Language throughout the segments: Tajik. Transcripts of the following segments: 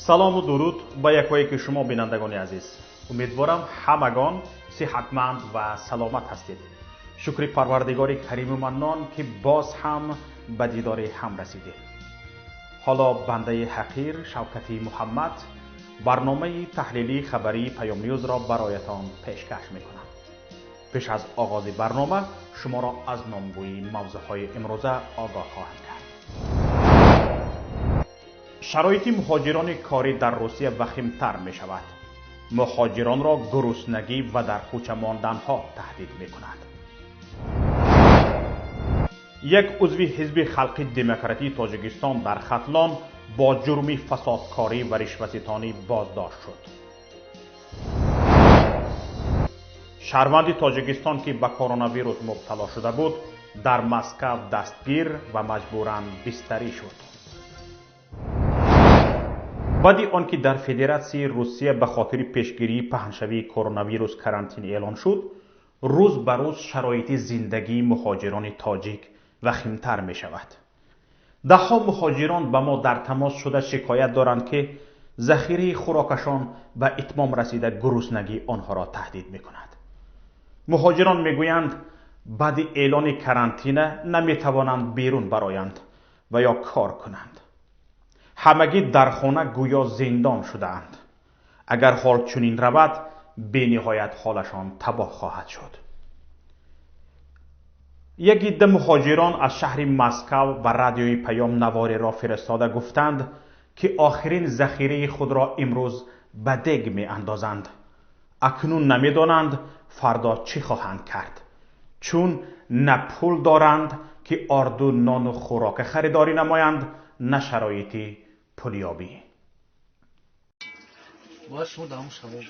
Салому дуруд ба якояки шумо, бинандагони азиз. Умедворам, ҳамагон сиҳатманд ва саломат ҳастед. Шукри Парвардигори Кариму Маннон, ки боз ҳам ба дидори ҳам расидем. Ҳоло бандаи ҳақир Шавкати Муҳаммад барномаи таҳлилии хабарии Паёмньюзро бароятон пешкаш мекунам. Пеш аз оғози барнома шуморо аз номгӯии мавзӯъҳои имрӯза огоҳ хоҳам кард. Шароити муҳоҷирони корӣ дар Русия вахимтар мешавад. Муҳоҷиронро гуруснагӣ ва дар кӯча монданҳо таҳдид мекунад. Як узви Ҳизби Халқи Демократии Тоҷикистон дар Хатлон бо ҷурми фасодкорӣ ва ришваситонӣ боздошт шуд. Шаҳрванди Тоҷикистон, ки ба коронавирус мубтало шуда буд, дар Москав дастгир ва маҷбуран бистарӣ шуд. Баъди он ки дар Федератсияи Русия ба хотири пешгирии паҳншавии коронавирус карантин эълон шуд, рӯз ба рӯз шароити зиндагии муҳоҷирони тоҷик вахимтар мешавад. Даҳҳо муҳоҷирон ба мо дар тамос шуда шикоят доранд, ки захираи хӯрокашон ба итмом расида, гуруснагӣ онҳоро таҳдид мекунад. Муҳоҷирон мегӯянд, баъди эълони карантина наметавонанд берун бароянд ва ё кор кунанд. Ҳамагӣ дар хона гӯё зиндон шудаанд. Агар ҳол чунин равад, бениҳоят ҳолашон табоҳ хоҳад шуд. Як идда муҳоҷирон аз шаҳри Москав ба радиои Паём навореро фиристода гуфтанд, ки охирин захираи худро имрӯз ба дег меандозанд. Акнун намедонанд, фардо чӣ хоҳанд кард, чун на пул доранд, ки орду, нону хӯрока харидорӣ намоянд, на шароити пулёбӣ. Бояд шумо дар ҳамон шавед.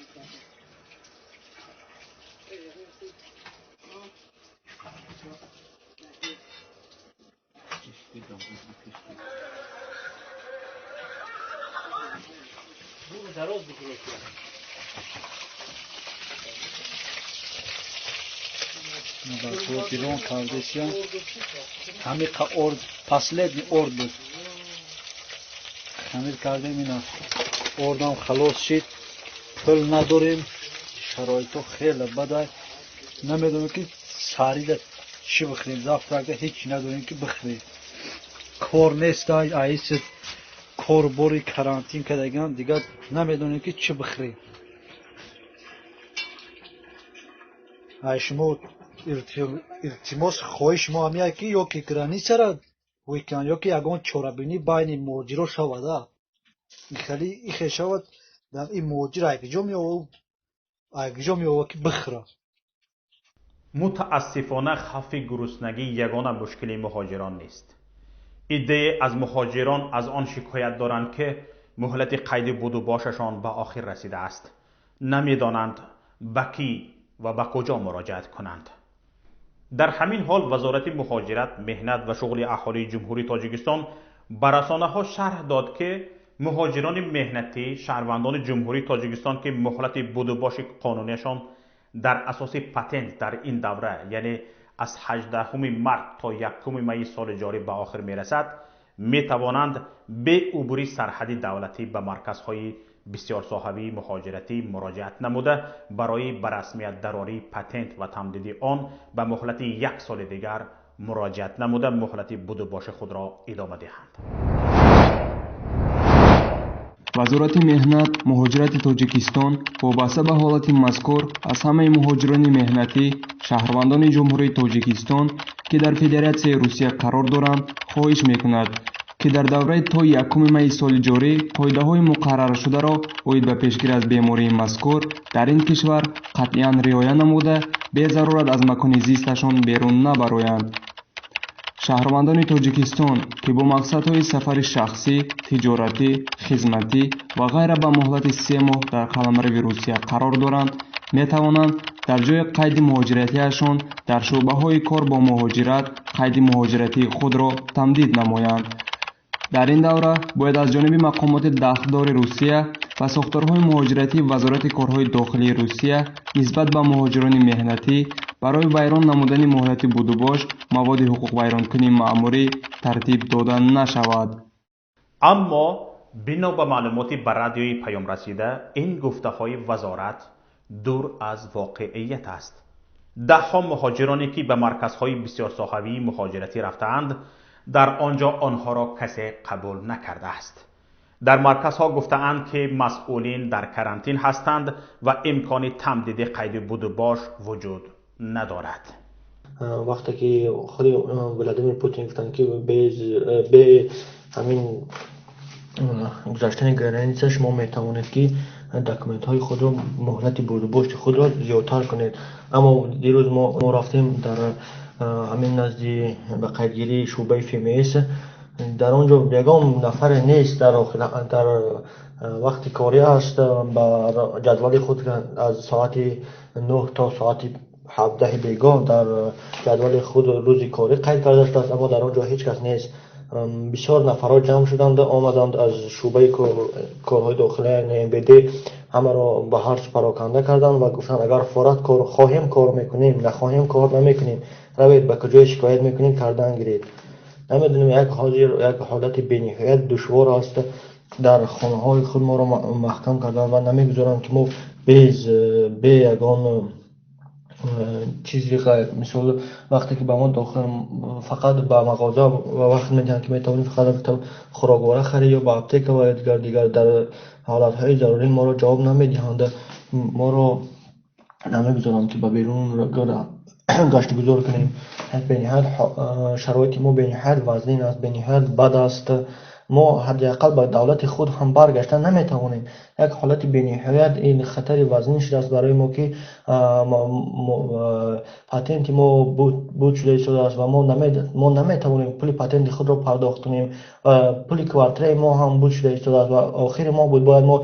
Дилон кардесиям, ҳамиқа орд, последний орд буд, хамир кардем. Ина ордам халос шид, пул надорем, шароито хеле бада. Намедонем, ки сарида чӣ бихӯрем. Завтрак да ҳеҷ надорем, ки бихӯрем. Кор неста, аиси корбори карантин кардаган, дигар намедонем, ки чӣ бихӯрем. Ай шумо илтимос, хоҳиши мо ҳамия, ки ё ки граница ра векунанд, ё ки ягон чорабинӣ байни муҳоҷиро шавада. Хеле ихе шавад, ин муҳоҷир айкиҷо меова, айкиҷо меова, ки бихӯра? Мутаассифона, хавфи гуруснагӣ ягона мушкили муҳоҷирон нест. Иддае аз муҳоҷирон аз он шикоят доранд, ки муҳлати қайди будубошашон ба охир расидааст, намедонанд, ба кӣ ва ба куҷо муроҷиат кунанд. Дар ҳамин ҳол Вазорати муҳоҷират, меҳнат ва шуғли аҳолии Ҷумҳурии Тоҷикистон ба расонаҳо шарҳ дод, ки муҳоҷирони меҳнатӣ, шаҳрвандони Ҷумҳурии Тоҷикистон, ки муҳлати будубоши қонунияшон дар асоси патент дар ин давра, яъне аз 18 март то 1 майи соли ҷорӣ ба охир мерасад, метавонанд бе убури сарҳади давлатӣ ба марказҳои бисёрсоҳавии муҳоҷиратӣ муроҷиат намуда, барои ба расмият дарории патент ва тамдиди он ба муҳлати як соли дигар муроҷиат намуда, муҳлати будубоши худро идома диҳанд. Вазорати меҳнат, муҳоҷирати Тоҷикистон вобаста ба ҳолати мазкур аз ҳамаи муҳоҷирони меҳнатӣ, шаҳрвандони Ҷумҳурии Тоҷикистон, ки дар Федератсияи Русия қарор доранд, хоҳиш мекунад, ки дар давраи то 1 майи соли ҷорӣ қоидаҳои муқарраршударо оид ба пешгирӣ аз бемории мазкур дар ин кишвар қатъиян риоя намуда, безарурат аз макони зисташон берун набароянд. Шаҳрвандони Тоҷикистон, ки бо мақсадҳои сафари шахсӣ, тиҷоратӣ, хизматӣ ва ғайра ба муҳлати 3 моҳ дар қаламрави Русия қарор доранд, метавонанд дар ҷои қайди муҳоҷиратиашон дар шӯъбаҳои кор бо муҳоҷират қайди муҳоҷиратии худро тамдид намоянд. Дар ин давра бояд аз ҷониби мақомоти дахлдори Русия ва сохторҳои муҳоҷиратии Вазорати корҳои дохилии Русия нисбат ба муҳоҷирони меҳнатӣ барои вайрон намудани муҳлати будубош маводи ҳуқуқвайронкунии маъмурӣ тартиб дода нашавад. Аммо Бино ба маълумоти ба радиои Паём расида, ин гуфтаҳои вазорат дур аз воқеият аст. Даҳҳо муҳоҷироне, ки ба марказҳои бисёрсоҳавии муҳоҷиратӣ рафтаанд, дар он ҷо онҳоро касе қабул накардааст. Дар марказҳо гуфтаанд, ки масъулин дар карантин ҳастанд ва имкони тамдиди қайди будубош вуҷуд надорад. Вақте ки худи Владимир Путин гуфтанд, ки бе ҳамин гузаштани граница шумо метавонед, ки документҳои худро, муҳлати бурдубошти худро зиёдтар кунед. Аммо дирӯз мо рафтем дар ҳамин назди ба қайдгирии шӯъбаи ФМС, дар он ҷо ягон нафаре нест. Дар вақти корӣ аст, ба ҷадвали худ аз соати 9 то соати 17 бегоҳ дар ҷадвали худ рӯзи корӣ қайд карда шудааст, аммо дар он ҷо ҳеҷ кас нест. Бисёр нафарҳо ҷамъ шуданд, омаданд аз шӯъбаи корҳои дохилӣ, яъне МВД, ҳамаро ба ҳарс пароканда карданд ва гуфтанд: агар форат кор хоҳем, кор мекунем, нахоҳем, кор намекунем, равед, ба куҷое шикоят мекунед, кардан гиред. Намедонем, як ҳозир як ҳолати бениҳоят душвор аст. Дар хонаҳои худ моро маҳкам карданд ва намегузоранд, ки мо бе ягон чизи ғайр, мисол, вақте ки ба мо дохил фақат ба мағоза ва вақт медиҳанд, ки метавонем фақат хӯроквора харид ё ба аптека ва дигар дигар. Дар ҳолатҳои зарурӣ моро ҷавоб намедиҳанд, моро намегузоранд, ки ба берун гаштугузор кунем. Бениҳоят шароити мо бениҳоят вазнин аст, бениҳоят бад аст. Мо ҳадди ақал ба давлати худ ҳам баргаштан наметавонем. Як ҳолати бениҳоят ин хатари вазнин шудааст барои мо, ки патенти мо буд шуда истодааст ва мо наметавонем пули патенти худро пардохт кунем ва пули квартираи мо ҳам буд шуда истодааст ва охири моҳ буд, бояд мо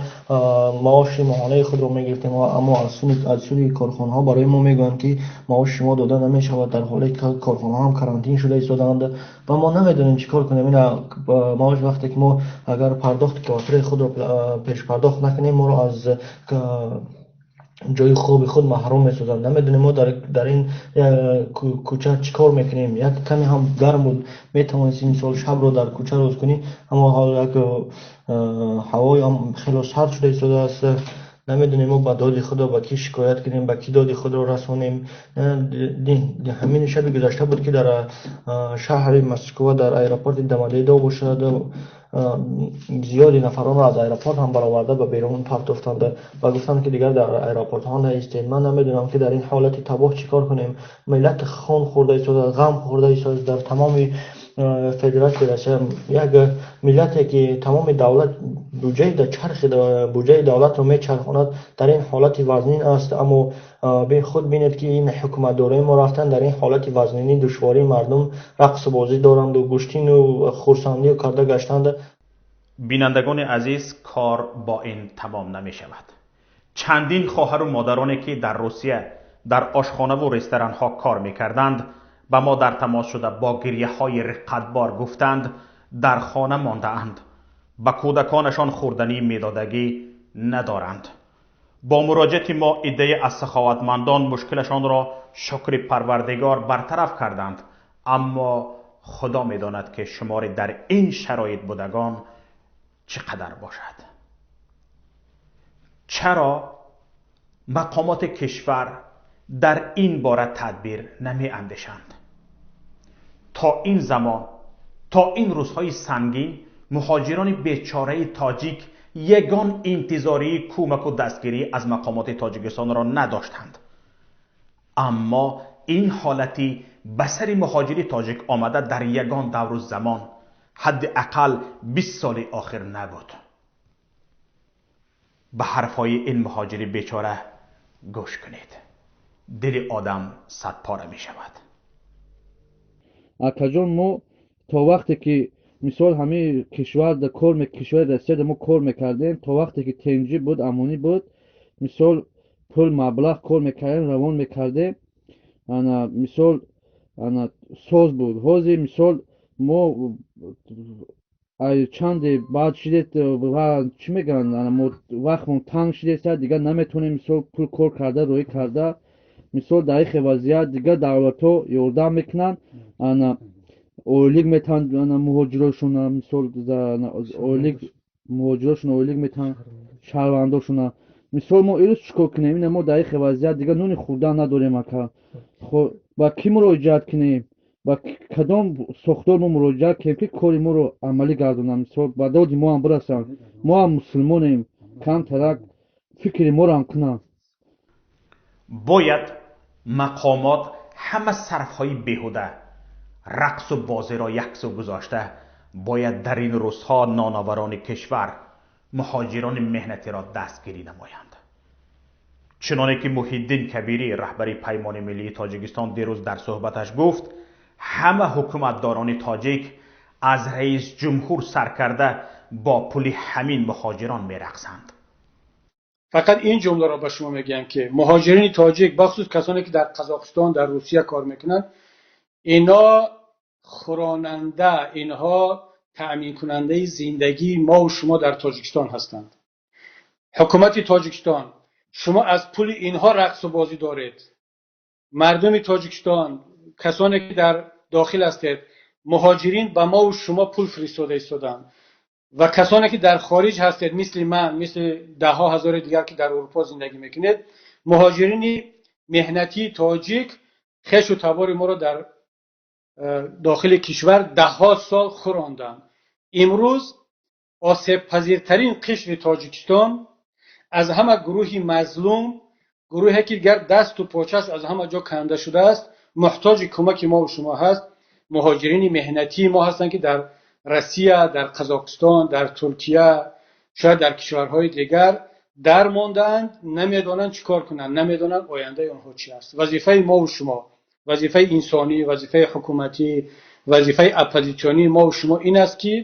маоши моҳонаи худро мегирифтем, аммо аз сӯи корхонаҳо барои мо мегӯянд, ки маоши шумо дода намешавад, дар ҳоле ки корхонаҳо ҳам карантин шуда истодаанд ва мо намедонем чӣ кор кунем. Ина маош, вақте ки мо агар пардохти квартираи худро пешпардохт накунем, моро аз ҷои хоби худ маҳрум месозанд. Намедонем, мо дар ин кӯча чӣ кор мекунем. Як каме ҳам гарм буд, метавонистем, мисол, шабро дар кӯча рӯз кунӣ, аммо ҳол як ҳавоям хело сард шуда истодааст. Намедонем, мо ба доди худо ба кӣ шикоят кунем, ба кӣ доди худро расонем. Ҳамин шаби гузашта буд, ки дар шаҳри Москва, дар аэропорти Домодедово бошад, зиёди нафаронро аз аэропорт ҳам бароварда ба берун партофтанд ва гуфтанд, ки дигар дар аэропортҳо наистед. Ман намедонам, ки дар ин ҳолати табоҳ чӣ кор кунем. Миллат хун хӯрда истодааст, ғам хӯрда истодааст. Дар тамоми Федератсияи Россия як миллате, ки тамоми давлат буҷаи чархи буҷаи давлатро мечархонад, дар ин ҳолати вазнин аст. Аммо худ бинед, ки ин ҳукуматдорои мо рафтан дар ин ҳолати вазнинӣ, душвории мардум рақсу бозӣ доранду гӯштину хурсандию карда гаштанд. Бинандагони азиз, кор бо ин тамом намешавад. Чандин хоҳару модароне, ки дар Русия дар ошхонаву ресторанҳо кор мекарданд, ба мо дар тамос шуда, бо гирьяҳои риққатбор гуфтанд, дар хона мондаанд, ба кӯдаконашон хӯрданӣ медодагӣ надоранд. Бо муроҷиати мо иддае аз саховатмандон мушкилашонро, шукри Парвардигор, бартараф карданд, аммо Худо медонад, ки шумори дар ин шароит будагон чӣ қадар бошад. Чаро мақомоти кишвар дар ин бора тадбир намеандешанд? То ин замон, то ин рӯзҳои сангин муҳоҷирони бечораи тоҷик ягон интизории кӯмаку дастгирӣ аз мақомоти Тоҷикистонро надоштанд, аммо ин ҳолати ба сари муҳоҷири тоҷик омада дар ягон давру замон, ҳадди ақал 20 соли охир набуд. Ба ҳарфҳои ин муҳоҷири бечора гӯш кунед, дили одам садпора мешавад. Акаҷон, мо то вақте ки, мисол, ҳамин кишвар кор, кишвари Россияда мо кор мекардем, то вақте ки тенҷӣ буд, амонӣ буд, мисол, пул, маблағ кор мекардем, равон мекардем, ана, мисол, ана соз буд. Ҳозир, мисол, мо чанде баъд шидет ва чӣ мегӯянд, мо вақтмон танг шидеста, дигар наметавонем, мисол, пул кор карда, роҳӣ карда. Мисол, дар ихе вазъият дигар давлатҳо ёрдам мекунанд, ана ойлик метаванд, ана муҳоҷирошона, мисол, ойлик. Муҳоҷирошона ойлик метаҳанд, шаҳрвандошона. Мисол, мо ирӯз чӣ кор кунем? Ина мо дар ихе вазъият дигар нони хӯрдан надорем, ака. Ба кӣ муроҷиат кунем? Ба кадом сохтор мо муроҷиат кунем, ки кори моро амалӣ гардонанд? Мисол, ба доди мо ҳам бирасанд. Мо ҳам мусулмонем, камтарак фикри моро ҳам кунанд. Бояд мақомот ҳама сарфҳои беҳуда, рақсу бозиро яксу гузошта, бояд дар ин рӯзҳо ноноварони кишвар, муҳоҷирони меҳнатиро дастгирӣ намоянд. Чуноне ки Муҳиддин Кабирӣ, раҳбари Паймони миллии Тоҷикистон, дирӯз дар суҳбаташ гуфт, ҳама ҳукуматдорони тоҷик аз раис ҷумҳур сар карда бо пули ҳамин муҳоҷирон мерақсанд. Фақат ин ҷумларо ба шумо мегӯям, ки муҳоҷирини тоҷик, бахусус касоне ки дар Қазоқистон, дар Русия кор мекунанд, ино хӯронанда, инҳо таъминкунандаи зиндагии мо ва шумо дар Тоҷикистон ҳастанд. Ҳукумати Тоҷикистон, шумо аз пули инҳо рақсу бозӣ доред. Мардуми Тоҷикистон, касоне ки дар дохил ҳастед, муҳоҷирин ба мо ва шумо пул фиристода истоданд ва касоне ки дар хориҷ ҳастед, мисли ман, мисли даҳҳо ҳазори дигар ки дар Аврупо зиндагӣ мекунед, муҳоҷирини меҳнатии тоҷик хешу табори моро дар дохили кишвар даҳҳо сол хӯронданд. Имрӯз осебпазиртарин қишри Тоҷикистон, аз ҳама гурӯҳи мазлум, гурӯҳе ки гар дасту почааш аз ҳама ҷо канда шудааст, муҳтоҷи кӯмаки мо ва шумо ҳаст, муҳоҷирини меҳнатии мо ҳастанд, ки дар Россия, дар Қазоқистон, дар Туркия, шояд дар кишварҳои дигар дармондаанд, намедонанд чӣ кор кунанд, намедонанд ояндаи онҳо чӣ аст. Вазифаи мо ва шумо, вазифаи инсонӣ, вазифаи ҳукуматӣ, вазифаи оппозитсионии мо ва шумо ин аст, ки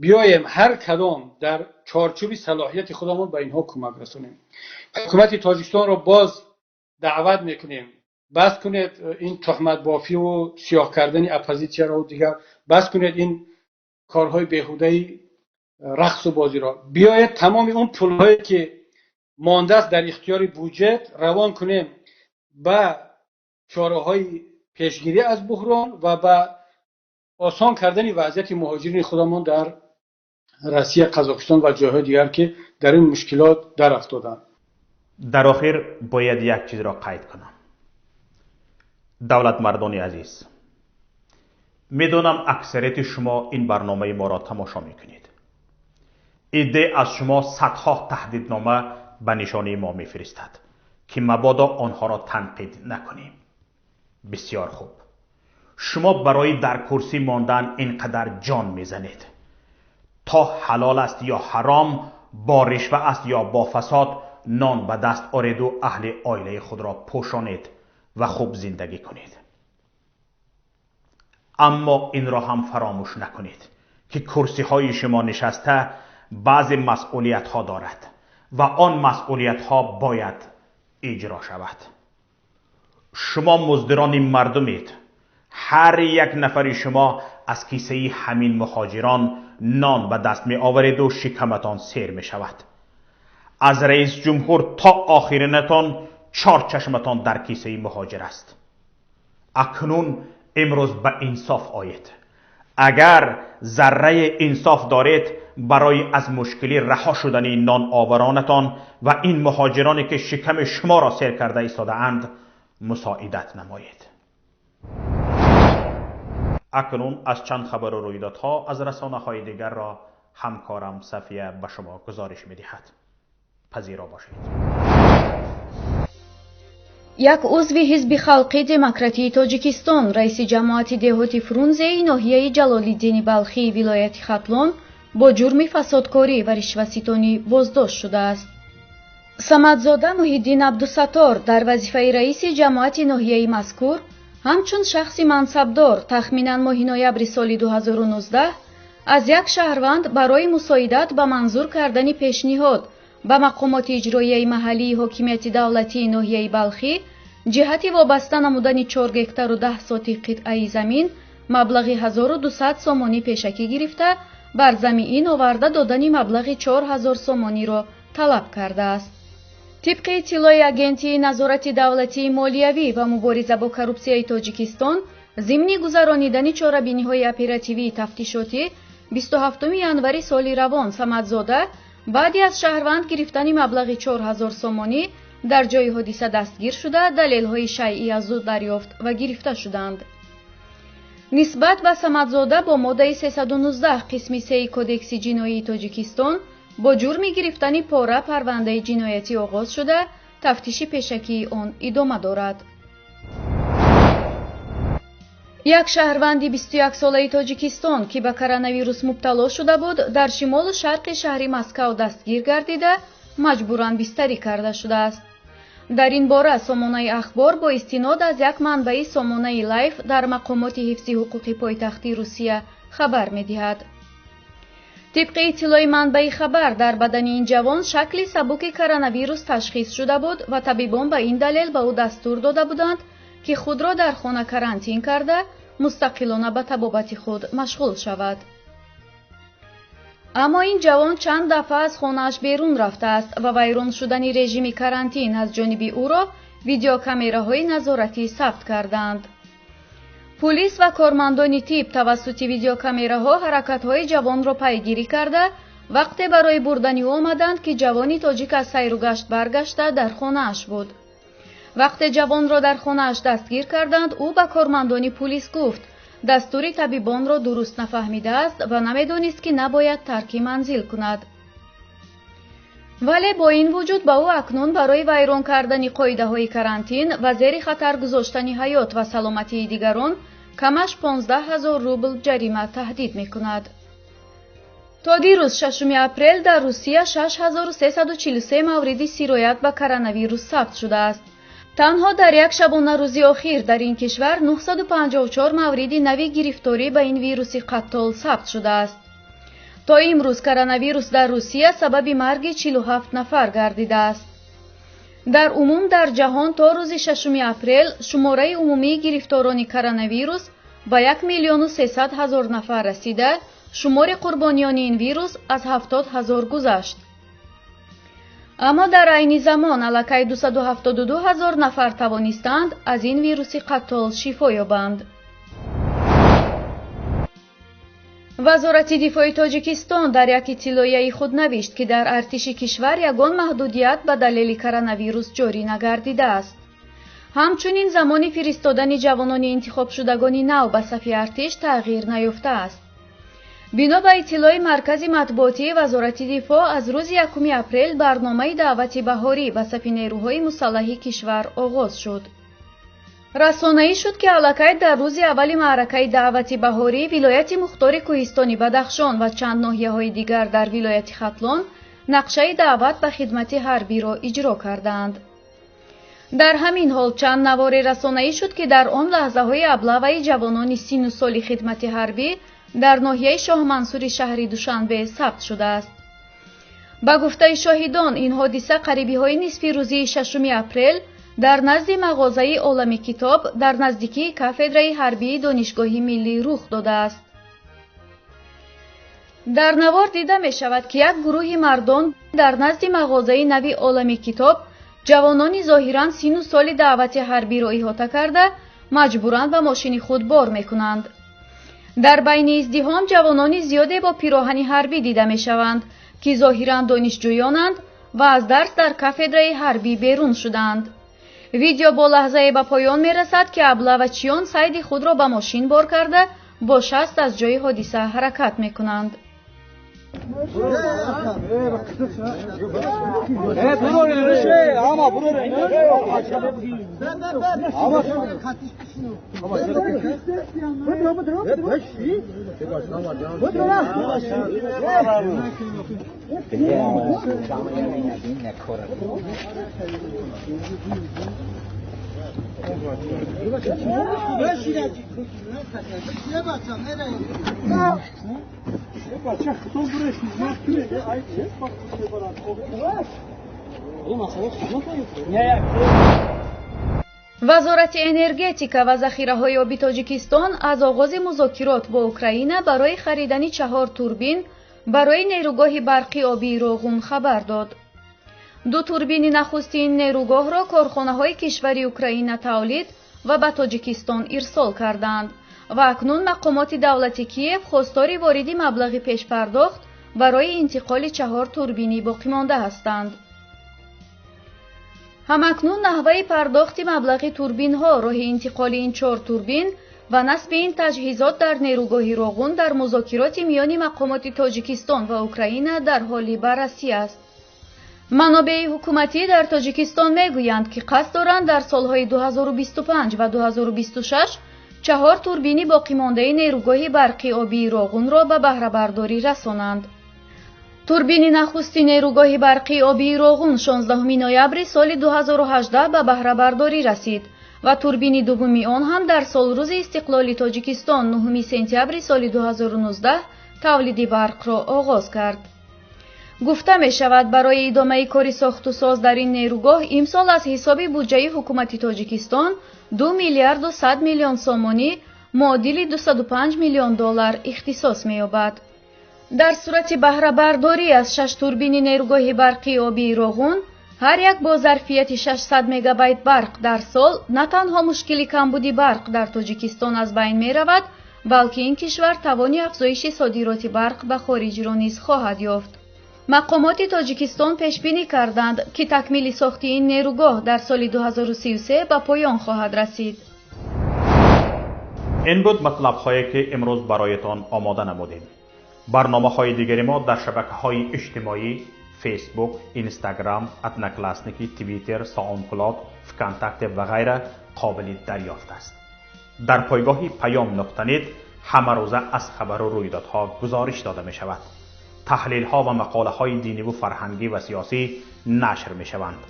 биёем ҳар кадом дар чорчӯби салоҳияти худамон ба инҳо кӯмак расонем. Ҳукумати Тоҷикистонро боз даъват мекунем, бас кунед ин туҳматбофӣ ва сиёҳ кардани оппозитсияро ва дигар, бас кунед ин корҳои беҳудаи рақсу бозиро. Биёед тамоми он пулҳое ки мондааст дар ихтиёри буҷет равон кунем ба чораҳои пешгирӣ аз буҳрон ва ба осон кардани вазъияти муҳоҷирини худамон дар Россия, Қазоқистон ва ҷойҳои дигар, ки дар ин мушкилот дар афтоданд. Дар охир бояд як чизро қайд кунам. Давлатмардони азиз, медонам аксарияти шумо ин барномаи моро тамошо мекунед. Идде аз шумо садҳо таҳдиднома ба нишонаи мо мефиристад, ки мабодо онҳоро танқид накунем. Бисёр хуб. Шумо барои дар курсӣ мондан ин қадар ҷон мезанед. То ҳалол аст ё ҳаром, бо ришва аст ё бо фасод, нон ба даст ореду аҳли оилаи худро пӯшонед ва хуб зиндагӣ кунед. Аммо инро ҳам фаромӯш накунед, ки курсиҳои шумо нишаста баъзе масъулиятҳо дорад ва он масъулиятҳо бояд иҷро шавад. Шумо муздирони мардумед. Ҳар як нафари шумо аз кисаи ҳамин муҳоҷирон нон ба даст меовареду шикаматон сер мешавад. Аз раис ҷумҳур то охиринатон чор чашматон дар кисаи муҳоҷир аст. Акнун имрӯз ба инсоф оед. Агар зарраи инсоф доред, барои аз мушкилӣ раҳо шудани ноноваронатон ва ин муҳоҷироне ки шиками шуморо сер карда истодаанд мусоидат намоед. Акнун аз чанд хабару рӯйдодҳо аз расонаҳои дигарро ҳамкорам Сафия ба шумо гузориш медиҳад. Пазиро бошед. Як узви Ҳизби халқи демократии Тоҷикистон, раиси ҷамоати деҳоти Фрунзеи ноҳияи Ҷалолиддини Балхии вилояти Хатлон бо ҷурми фасодкорӣ ва ришваситонӣ боздошт шудааст. Самадзода Муҳиддин Абдусаттор дар вазифаи раиси ҷамоати ноҳияи мазкур ҳамчун шахси мансабдор тахминан моҳи ноябри соли 2019 аз як шаҳрванд барои мусоидат ба манзур кардани пешниҳод ба мақомоти иҷроияи маҳаллии ҳокимияти давлатии ноҳияи Балхӣ ҷиҳати вобаста намудани 4 гектару 10 сотих қитъаи замин маблағи 1200 сомонӣ пешакӣ гирифта, бар замиин оварда додани маблағи 4000 сомониро талаб кардааст. Тибқи иттилои Агентии назорати давлатии молиявӣ ва мубориза бо коррупсияи Тоҷикистон, зимни гузаронидани чорабиниҳои оперативии тафтишотӣ 27 январи соли равон Самадзода баъди аз шаҳрванд гирифтани маблағи 4000 сомонӣ дар ҷои ҳодиса дастгир шуда, далелҳои шайъӣ аз ӯ дарёфт ва гирифта шуданд. Нисбат ба Самадзода бо моддаи 319 қисми 3 Кодекси ҷиноии Тоҷикистон бо ҷурми гирифтани пора парвандаи ҷиноятӣ оғоз шуда, тафтиши пешакии он идома дорад. Як шаҳрванди 21-солаи Тоҷикистон, ки ба коронавирус мубтало шуда буд, дар шимолу шарқи шаҳри Москав дастгир гардида, маҷбуран бистарӣ карда шудааст. Дар ин бора сомонаи Ахбор бо истинод аз як манбаи сомонаи Лайф дар мақомоти ҳифзи ҳуқуқи пойтахти Русия хабар медиҳад. Тибқи иттилои манбаи хабар, дар бадани ин ҷавон шакли сабуки коронавирус ташхис шуда буд ва табибон ба ин далел ба ӯ дастур дода буданд, ки худро дар хона карантин карда, мустақилона ба табобати худ машғул шавад. Аммо ин ҷавон чанд дафъа аз хонааш берун рафтааст ва вайрон шудани режими карантин аз ҷониби ӯро видеокамераҳои назоратӣ сабт кардаанд. Пулис ва кормандони тиб тавассути видеокамераҳо ҳаракатҳои ҷавонро пайгирӣ карда, вақте барои бурдани ӯ омаданд, ки ҷавони тоҷик аз сайру гашт баргашта дар хонааш буд. Вақте ҷавонро дар хонааш дастгир карданд, ӯ ба кормандони пулис гуфт, дастури табибонро дуруст нафаҳмидааст ва намедонист, ки набояд тарки манзил кунад. Вале бо ин вуҷуд ба ӯ акнун барои вайрон кардани қоидаҳои карантин ва зери хатар гузоштани ҳаёт ва саломатии дигарон камаш 15 000 рубл ҷарима таҳдид мекунад. То дирӯз 6 апрел дар Русия 6343 мавриди сироят ба коронавирус сабт шудааст. Танҳо дар як шабонарӯзи охир дар ин кишвар 954 мавриди нави гирифторӣ ба ин вируси қаттол сабт шудааст. То имрӯз коронавирус дар Русия сабаби марги 47 нафар гардидааст. Дар умум дар ҷаҳон то рӯзи 6 апрел шумораи умумии гирифторони коронавирус ба 1 300 000 нафар расида, шумори қурбониёни ин вирус аз 70 000 гузашт. Аммо дар айни замон аллакай 272 000 нафар тавонистанд аз ин вируси қаттол шифо ёбанд. Вазорати дифои Тоҷикистон дар як иттилоияи худ навишт, ки дар артиши кишвар ягон маҳдудият ба далели коронавирус ҷорӣ нагардидааст. Ҳамчунин замони фиристодани ҷавонони интихобшудагони нав ба сафи артиш тағйир наёфтааст. Бино ба иттилои Маркази матбуотии Вазорати дифоъ, аз рӯзи 1 апрел барномаи даъвати баҳорӣ ба сафи нерӯҳои мусаллаҳи кишвар оғоз шуд. Расонаӣ шуд, ки аллакай дар рӯзи аввали маъракаи даъвати баҳорӣ вилояти мухтори Кӯҳистони Бадахшон ва чанд ноҳияҳои дигар дар вилояти Хатлон нақшаи даъват ба хидмати ҳарбиро иҷро кардаанд. Дар ҳамин ҳол чанд наворе расонаӣ шуд, ки дар он лаҳзаҳои аблаваи ҷавонони сину соли хидмати ҳарбӣ дар ноҳияи Шоҳмансури шаҳри Душанбе сабт шудааст. Ба гуфтаи шоҳидон, ин ҳодиса қарибиҳои нисфи рӯзии 6 апрел дар назди мағозаи Олами китоб дар наздикии кафедраи ҳарбии Донишгоҳи миллӣ рух додааст. Дар навор дида мешавад, ки як гурӯҳи мардон дар назди мағозаи нави Олами китоб ҷавонони зоҳиран сину соли даъвати ҳарбиро иҳота карда, маҷбуран ба мошини худ бор мекунанд. Дар байни издиҳом ҷавонони зиёде бо пироҳани ҳарбӣ дида мешаванд, ки зоҳиран донишҷӯёнанд ва аз дарс дар кафедраи ҳарбӣ берун шуданд. Видео бо лаҳзае ба поён мерасад, ки аблавачиён сайди худро ба мошин бор карда, бо шаст аз ҷои ҳодиса ҳаракат мекунанд. Вазорати энергетика ва захираҳои оби Тоҷикистон аз оғози музокирот бо Украина барои харидани 4 турбин барои нерӯгоҳи барқи обии Роғун хабар дод. Ду турбини нахустин нерӯгоҳро корхонаҳои кишвари Украина тавлид ва ба Тоҷикистон ирсол карданд Ва акнун мақомоти давлати Киев хостори вориди маблағи пешпардохт барои интиқоли 4 турбини боқимонда ҳастанд. Ҳамакнун наҳваи пардохти маблағи турбинҳо, роҳи интиқоли ин 4 турбин ва насби ин таҷҳизот дар нерӯгоҳи Роғун дар музокироти миёни мақомоти Тоҷикистон ва Украина дар ҳоли баррасӣ аст. Манобеи ҳукуматӣ дар Тоҷикистон мегӯянд, ки қасд доранд дар солҳои 2025 ва 2026 4 турбини боқимондаи нерӯгоҳи барқи обии Роғунро ба баҳрабардорӣ расонанд. Турбини нахусти нерӯгоҳи барқи обии Роғун 16 ноябри соли 2018 ба баҳрабардорӣ расид ва турбини дуввуми он ҳам дар солрӯзи истиқлоли Тоҷикистон 9 сентябри соли 2019 тавлиди барқро оғоз кард. Гуфта мешавад, барои идомаи кори сохтусоз дар ин нерӯгоҳ имсол аз ҳисоби буҷаи ҳукумати Тоҷикистон 2 миллиарду 100 миллион сомонӣ муодили 205 миллион доллар ихтисос меёбад. Дар сурати баҳрабардорӣ аз 6 турбини нерӯгоҳи барқи обии Роғун, ҳар як бо зарфияти 600 мегабайт барқ дар сол на танҳо мушкили камбуди барқ дар Тоҷикистон аз байн меравад, балки ин кишвар тавони афзоиши содироти барқ ба хориҷро низ хоҳад ёфт. Мақомоти Тоҷикистон пешбинӣ карданд, ки такмили сохти ин нерӯгоҳ дар соли 2033 ба поён хоҳад расид. Ин буд матлабҳое, ки имрӯз бароятон омода намудем. Барномаҳои дигари мо дар шабакаҳои иҷтимоӣ Фейсбук, Инстаграм, Одноклассники, Твиттер, Саундклауд, ВКонтакте ва ғайра қобили дарёфт аст. Дар пойгоҳи payam.net ҳамарӯза аз хабару рӯйдодҳо гузориш дода мешавад. Таҳлилҳо ва мақолаҳои диниву фарҳангӣ ва сиёсӣ нашр мешаванд.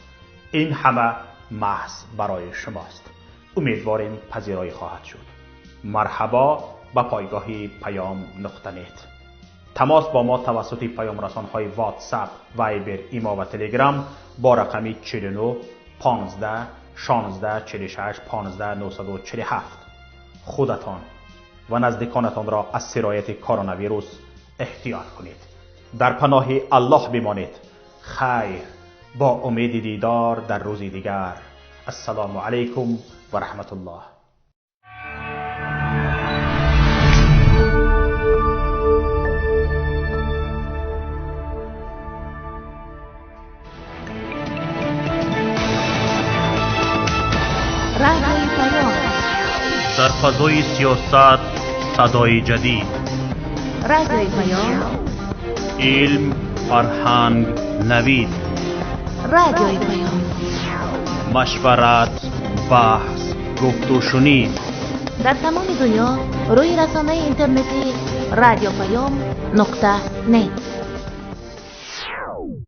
Ин ҳама маҳз барои шумост. Умедворем пазироӣ хоҳад шуд. Марҳабо ба пойгоҳи payam.net. Тамос бо мо тавассути паёмрасонҳои WhatsApp, Viber, Имо ва Telegram бо рақами 49 15 16 46 15 947. Худатон ва наздиконатонро аз сирояти коронавирус эҳтиёт кунед. Дар паноҳи Аллоҳ бимонед. Хайр, бо умеди дидор дар рӯзи дигар. Ассалому алайкум ва раҳматуллоҳ. Дар фазои сиёсат садои ҷадид, Радиои Паём, илм, фарҳанг, навид, Радиои Паём, машварат, баҳс, гуфтушунид. Дар тамоми дунё рӯи расонаи интернетии radiopayom.net.